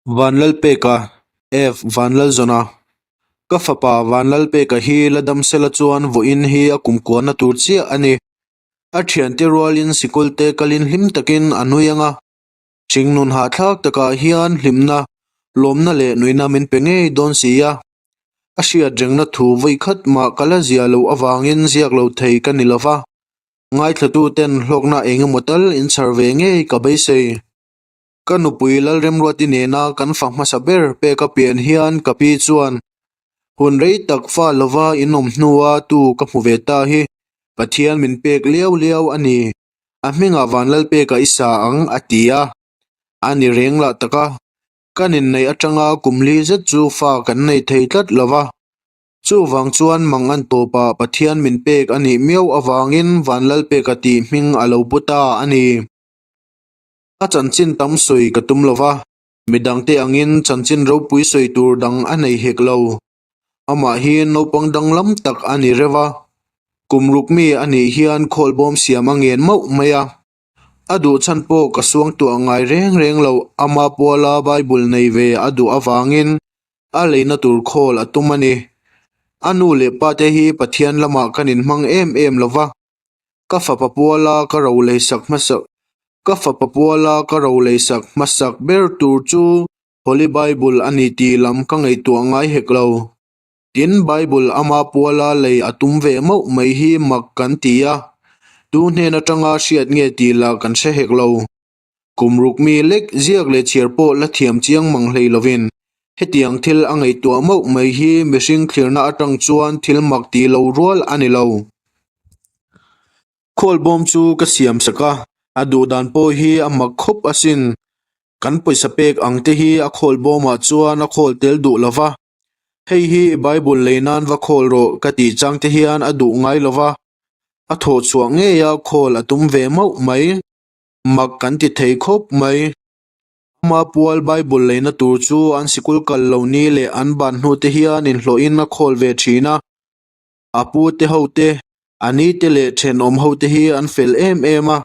Vanlalpeka, F. Vanlalzawna, Ka fapa Vanlalpeka hi la dam sela chuan vawiin hi a kumkuahna tur chiah a ni. A thiante rualin sikul te kalin hlim takin a nui ang a. Hringnun hahthlak takah hian hlimna, lawmna leh nuihna min pe ngei dawn si a. A hriat rengna thu vawi khat mah ka la zia loh avangin ziak lo thei ka ni lova. Ngaithlatuten hlawkna eng emaw tal inchhar ve ngei ka beisei. Ka nupui Lalremruati nena kan fa hmasa ber pek a pian hian ka pi chuan hun rei tak fa lova inawm hnua tu ka hmu ve ta hi Pathian min pek liau liau a ni. A hmingah Vanlalpeka i sa ang a ti a. A ni reng lah tak a, kan inneih atanga kum li zet chu fa kan nei thei tlat lo va. Chuvang chuan mang an tawpah Pathian min pek a nih miau avangin Vanlalpeka tih hming a lo pu ta a ni. A chanchin tam sawi ka tum lo va, midangte angin chanchin ropui sawi tur dang a nei hek lo. Amah hi naupang danglam tak a ni reuh a, kum ruk mi a nih hian khawlbawm siam a ngen mauh mai a. A duh chhan pawh ka suangtuah ngai reng reng lo, ama puala Bible nei ve a duh avangin a leina tur khawl a tum a ni. A nu leh pate hi Pathian lamah kan inhmang em em lo va, Ka fapa puala ka ro leisak hmasak Ka fapa puala ka ro leisak hmasak ber tur chu Holy Bible a ni tih lam ka ngaihtuah ngai hek lo. Tin, Bible ama puala lei a tum ve mauh mai hi mak kan ti a, tu hnen atanga hriat nge tih lah kan hre hek lo. Kum ruk mi lek ziak leh chhiar pawh la thiam chiang mang hlei lovin hetiang thil a ngaihtuah mauh mai hi mihring thlirna atang chuan thil mak tih lo rual a ni lo. Khualbawm chu ka siam sak a, a duh dan pawh hi a mak khawp asin. Kan pawisa pek ang te hi a khawlbawmah chuan a khawl tel duh lo va, hei hi Bible lei nan va khawl rawh ka tih chang te hian a duh ngai lo va, a thawh chhuah ngeia khawl a tum ve mauh mai. Mak kan ti thei khawp mai. Ama pual Bible leina tur chu an sikul kal lo ni leh an ban hnu te hian inhlawhin a khawl ve thin a. A pu te ho te, a ni te leh thenawm ho te hi an fel em em a.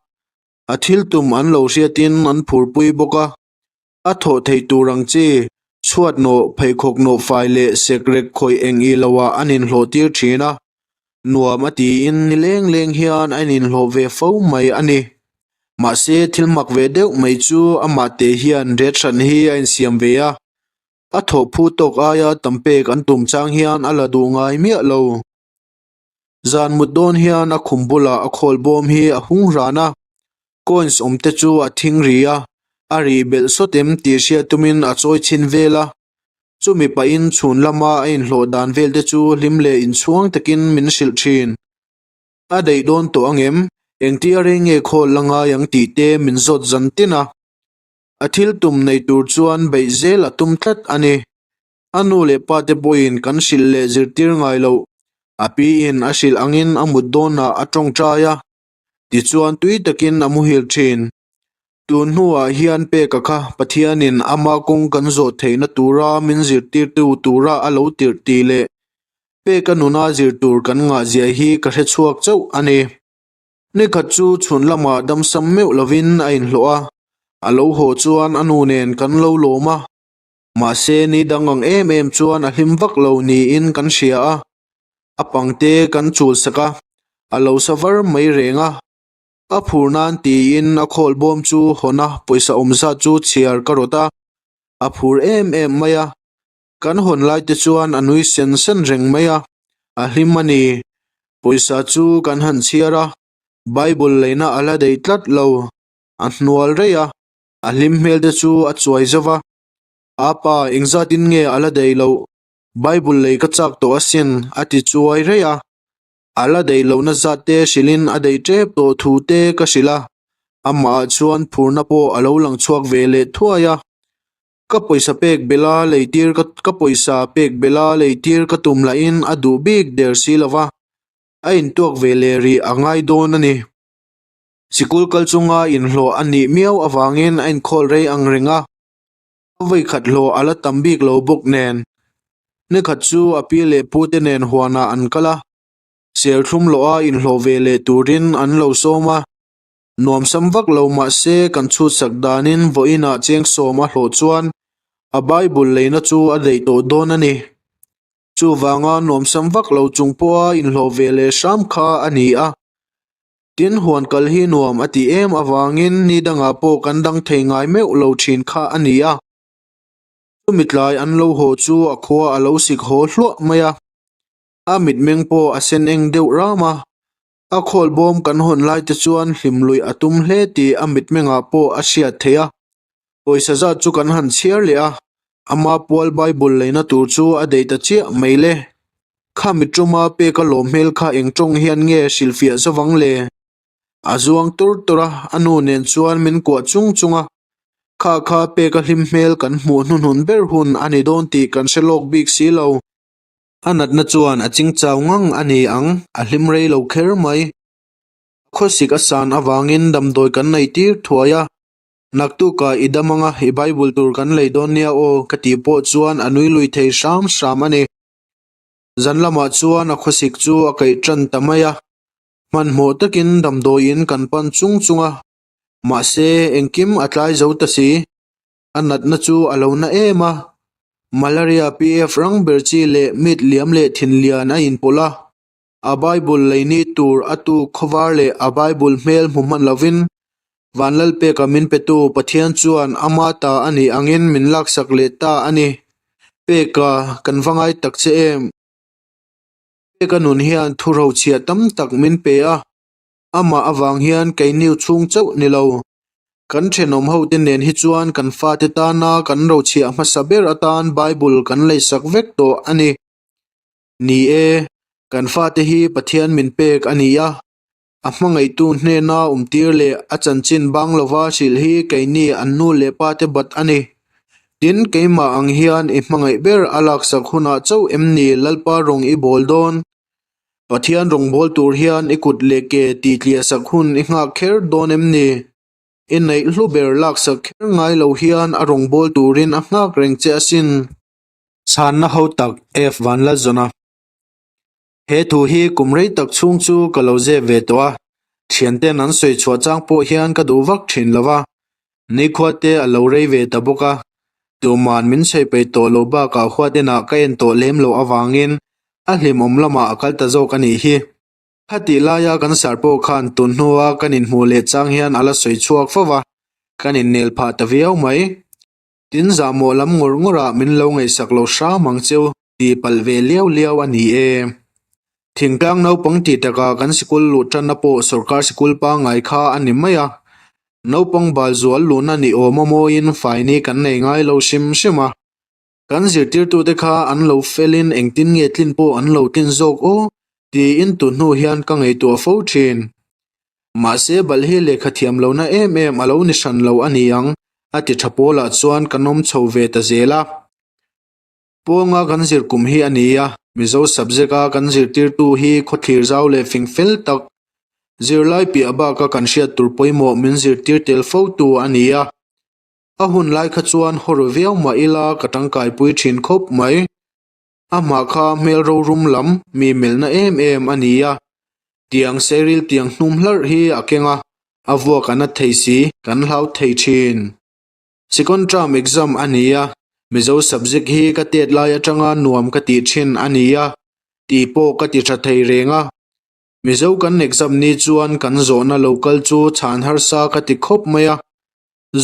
A thil tum an lo hriatin an phurpui bawk a. A thawh theih tur ang chi, chhuat nawh, pheikhawk nawh fai leh sekrek khawih eng i loah an inhlawh tir thin a. Nuam a tiin ni leng leng hian a inhlawh ve fo mai a ni. Mahse thil mak ve deuh mai chu amah te hian ret hran hi a insiam ve a. A thawh phu tawk aia tam pek an tum chang hian a la duh ngai miah lo. Zan mut dawn hian a khum bulah a khawl bawm hi a hung ran a, coins awm te chu a thing ri a, a rih belh sawt em tih hriat tumin a chawi chhin vel a. Chumi pahin chhun lama a inhlawh dan vel te chu hlim leh inchhuang takin min hrilh thin. A daih dawn tawh ang em? Engtia rei nge khawl la ngai ang tih te min zawt zan tin a. A thil tum nei tur chuan beih zel a tum tlat a ni. A nu leh pa te pawhin kan hrilh leh zirtir ngai loh. A piin a hrilh angin a mut dawnah a tawngtai a, tichuan tui takin a muhil thin. Tun hnuah hian peka kha Pathianin ama kawng kan zawh theihna tura min zirtirtu tura a lo tirh tih leh peka nuna zir tur kan ngahzia hi ka hre chhuak chauh a ni. Nikhat chu chhun lamah damsam meuh lovin a inhlawh a, a lo haw chuan a nu nen kan lo lawm a. Mahse ni dang ang em em chuan a hlim vak lo niin kan hria a, a pangte kan chul sak a, a lo sa var mai reng a. A phur nan tiin a khawl bawm chu hawn a pawisa awm zat chu chhiar ka rawt a, a phur em em mai a. Kan hawn lai te chuan a nui sen sen reng mai a, a hlim a ni. Pawisa chu kan han chhiar a, Bible leina a la daih tlat lo, a hnual rei a. A hlim hmel te chu a chuai zauh va, A pa, engzatin nge a la daih loh? Bible lei ka chak tawh asin, a ti chuai rei a. A la daih lohna zat te hrilhin a daih tep tawh thu te ka hrilh a, amahah chuan phurna pawh a lo lang chhuak ve leh thuai a. Ka pawisa pek bela lei tir ka ka pawisa pek bela lei tir ka tum lahin a duh bik der si lo va, a intuak ve leh rih a ngai dawn a ni. Sikul kal chunga inhlawh a nih miau avangin a inkhawl rei ang reng a, a vawikhat hlawh a la tam bik lo bawk nen. Nikhat chu a pi leh pute nen huanah an kal a, serthlum lawha inhlawh ve leh turin an lo sawm a. Nuamsam vak lo mahse kan chhutsak danin vawiinah cheng sawm a hlawh chuan. A Bible leina chu a daih tawh dawn a ni. Chuvanga nuamsam vak lo chung pawha inhlawh ve leh hram kha a ni a. Tin, huan kal hi nuam a tih em avangin ni dangah pawh kan dang thei ngai meuh lo thin kha a ni a. Chumi tlai an lo haw chu a khua a lo sik haw hluah mai a. A mitmeng pawh a sen eng deuh ram a. A khawl bawm kan hawn lai te chuan hlim luih a tum hle tih a mitmengah pawh a hriat theih a. Pawisa zat chu kan han chhiar leh a, ama pual Bible leina tur chu a deih ta chiah mai le. Kha mitṭuma peka lawm hmel kha eng ṭawng hian nge hrilhfiah zavang le? A zuang tur tur a, a nu nen chuan min kuah chung chung a. Kha kha peka hlim hmel kan hmuh hnuhnun ber hun a ni dawn tih kan hre lawk bik si lo. A natna chuan a ching chau ngang a ni ang, a hlim rei lo kher mai. A khawsik a san avangin damdawi kan nei tir thuai a, Naktukah i dam anga i Bible tur kan lei dawn nia aw ka tih pawh chuan a nui lui thei hram hram a ni. Zan lamah chuan a khawsik chu a kaih tan ta mai a, hmanhmawh takin damdawiin kan pan chung chung a, mahse engkim a tlai zo ta si. A natna chu a lo na em a, Malaria PF rang ber chi leh mit liam leh thinlian a inpawlh a. A Bible lei ni tur a tu khawvar leh a Bible hmel hmu hman lovin Vanlalpeka min petu Pathian chuan ama ta a nih angin min laksak leh ta a ni. Peka, kan va ngai tak che em? Peka nun hian thu rochhiah tam tak min pe a, amah avang hian keini chhung chauh ni lo. Kan thenawm hote nen hi chuan kan fate tana kan rochhiah hmasa ber atan Bible kan leisak vek tawh a ni. Ni e, kan fate hi Pathian min pek a ni a, a hmangaihtu hnena awmtir leh a chanchin bang lova hrilh hi keini an nu leh pa te bat a ni. Tin, keimah ang hian i hmangaih ber a laksak hunah chauh em ni Lalpa rawng i bawl dawn? Pathian rawng bawl tur hian i kut leh ke titliahsak hun i nghak kher dawn em ni? I neih hlu ber laksak kher ngai lo hian a rawng bawl turin a nghak reng che asin. Chhanna ho tak F Vanlalzawna. He thu hi kum rei tak chhung chu ka lo zep ve tawh a, thianten an sawi chhuah chang pawh hian ka duh vak thin lo va, nikhua te a lo rei ve ta bawk a, tuman min sawi peih tawh lo bakah huat enah ka en tawh lem loh avangin a hlimawm lamah a kal ta zawk a nih hi. Khatih laia kan sar pawh khan tun hnua kan inhmuh leh chang hian a la sawi chhuak fo va, kan innel phah ta viau mai. Tin zahmawh lam ngawr ngawrah min lo ngaihsak lo hram ang cheu tih palh ve liau liau a ni e. Thingtlang naupang tih takah kan sikul luh tanna pawh sorkar sikul pangngai kha a ni mai a. Naupang bal zual luhna ni awm a mawiin faini kan nei ngai lo hrim hrim a. Kan zirtirtute kha an lo felin engtin nge tlin pawh an lo tlin zawk aw tiin tun hnu hian ka ngaihtuah fo thin. Mahse balh hi lehkha thiam lohna em em a lo ni hran lo a ni ang, a ti tha pawlah chuan ka nawm chho ve ta zel a. Pawnga kan zir kum hi a ni a, Mizo subject a kan zirtirtu hi khawthlir zau leh fing fel tak, zirlai piah baka kan hriat tur pawimawh min zirtir tel fo tu a ni a. A hun lai kha chuan hawr viau mah ila ka tangkaipui thin khawp mai. Amah kha hmel rorum lam mi melhna em em a ni a, tiang seril tiang hnum hlarh hi a keng a, a vuak a nat thei si, kan hlau thei thin. Second term exam a ni a, Mizo subject hi ka tet lai atanga nuam ka tih thin a ni a, tih pawh ka ti tha thei reng a. Mizo kan exam ni chuan kan zawhna lo kal chu chhan harsa ka ti khawp mai a,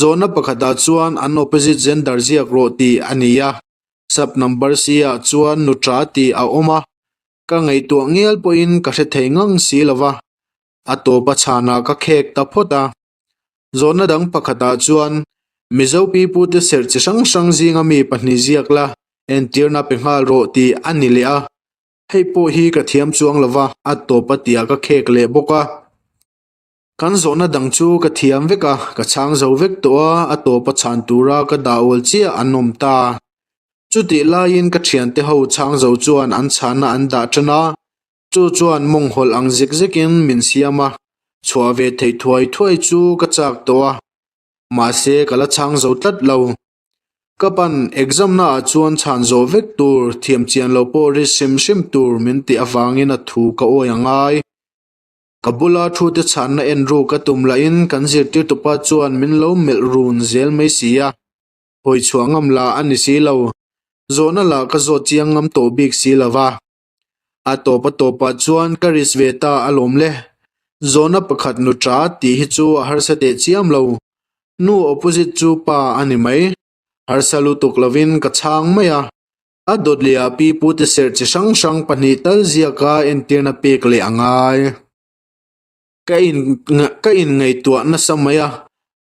Zawhna pakhatah chuan an opposite gender ziak rawh tih a ni a, sub number C ah chuan nutra tih a awm a, ka ngaihtuah ngial pawhin ka hre thei ngang si lo va, a tawp a chhanah ka khek ta phawt a. Zawhna dang pakhatah chuan Mizo pipute serh chi hrang hrang zinga mi pahnih ziak la, entirna pe nghal rawh tih a ni leh a, hei pawh hi ka thiam chuang lo va, a tawp a tihah ka khek leh bawk a. Kan zawhna dang chu ka thiam vek a, ka chhang zo vek tawh a, a tawp a chhan tura ka dah awl chiah an awm ta. Chutih laiin ka thiante ho chhang zo chuan an chhanna an dah tan a, chu chuan mawng hawlh ang zek zekin min siam a, chhuah ve theih thuai thuai chu ka chak tawh a, mahse ka la chhang zo tlat lo. Ka pan exam naah chuan chhan zawh vek tur, thiam chian lo pawh ri hrim hrim tur min tih avangin a thu ka awi a ngai. Ka bula thute chhanna en ru ka tum lahin kan zirtirtupa chuan min lo melh run zel mai si a. Hawi chhuah ngam lah a ni si lo. Zawhna lah ka zawt chiang ngam tawh bik si lo va. A tawp a tawpah chuan ka risk ve ta alawm le. Zawhna pakhat nu ta tih hi chu a harsa teh chiam lo. Nu opposite chu pa a ni mai. Harsa lutuk lovin ka chhang mai a. A dawt leh ah pi pute serh chi hrang hrang pahnih tal ziaka entirna pek leh a ngai. Ka in ka inngaihtuah nasa mai a,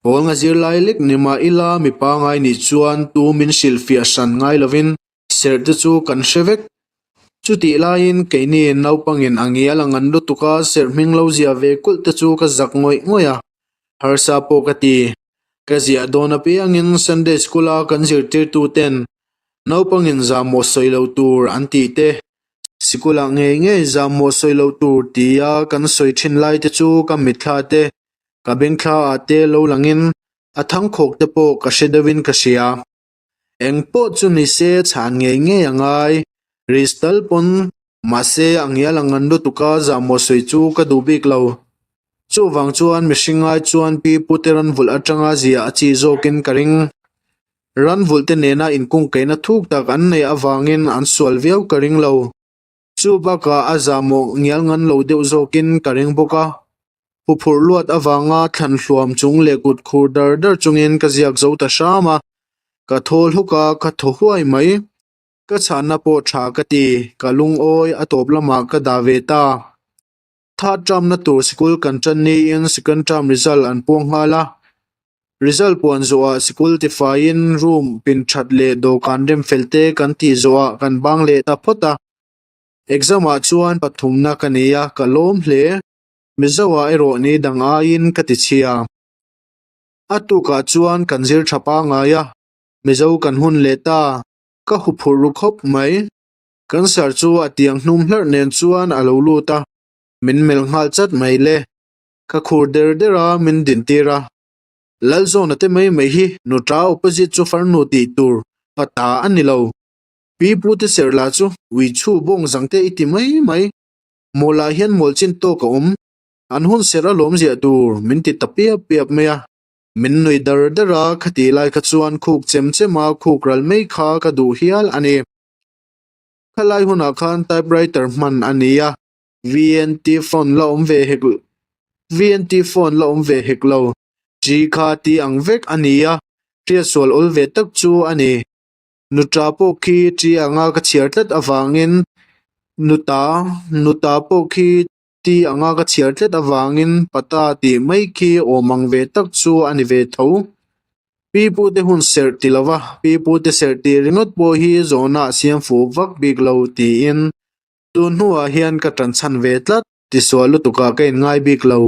pawl nga zirlai lek ni mah ila mi pangai nih chuan tu min hrilhfiah hran ngai lovin serh te chu kan hre vek. Chutih laiin keini naupangin a ngial a ngan lutuk a serh hming lo ziah ve kulh te chu ka zak ngawih ngawih a, harsa pawh ka ti. Ka ziah dawn apiangin Sunday School a kan zirtirtu ten naupangin zahmawh sawi lo tur an tih te, Sikulah ngei ngei zahmawh sawi loh tur tia kan sawi thin lai te chu ka mitthla te, ka bengthla ah te lo langin a thangkhawk te pawh ka hre deuhin ka hria. Eng pawh chu ni se chhan ngei ngei a ngai, risk tal pawn mahse a ngial a ngan lutuk a zahmawh sawi chu ka duh bik lo. Chuvang chuan mihring ngai chuan pi pute ranvulh atanga ziah a chi zawkin ka ring. Ranvulhte nena inkungkaihna thuk tak an neih avangin an sual viau ka ring lo. Chu bakah a zahmawh ngial ngan lo deuh zawkin ka ring bawk a. Huphurh luat avanga thlan hluam chung leh kut khur dar dar chungin ka ziak zo ta hram a. Ka thaw hluk a, ka thaw huai mai. Ka chhanna pawh tha ka ti, ka lungawi a tawp lamah ka dah ve ta. Third term na tur sikul kan tan niin second term result an puang nghal a. Result puan zawhah sikul tifaiin room pin that leh dawhkan rem fel te kan tih zawhah kan bang leh ta phawt a. Exam ah chuan pathumna ka nei a, ka lawm hle. Mizo ah erawh ni dang aiin ka ti chhia. A tukah chuan kan zir tha pangai a, Mizo kan hun leh ta, ka huphurh ru khawp mai. Kan sar chu a tiang hnum hlarh nen chuan a lo lut a, min melh nghal chat mai le. Ka khur der der a, min din tir a. Lalzawna te mai mai hi nuta opposite chu farnu tih tur pa ta a ni lo. Pi pu te serh lah chu ui chhu bawng zang te i ti mai mai. Mawlah hian mawl chin tawk a awm. An hun serh a lawm ziah tur min ti ta piap piap mai a. Min nui dar dar a, khatih lai kha chuan khuk chem chem a khuk ral mai kha ka duh hial a ni. Khalai hunah khan typewriter hman a ni a, VNT phone la awm ve hek VNT phone la awm ve hek lo. Chi kha ti ang vek a ni a, hriatsual awl ve tak chu a ni. Nuta pawh khi chi anga ka chhiar tlat avangin Nuta Nuta pawh khi ti anga ka chhiar tlat avangin pata tih mai khi awm ang ve tak chu a ni ve tho. Pi pute hun serh ti lova, pi pute serh tih ringawt pawh hi zawhna a siam fuh vak bik lo tiin tun hnuah hian ka ṭan chhan ve tlat tisual lutukah ka inngai bik lo.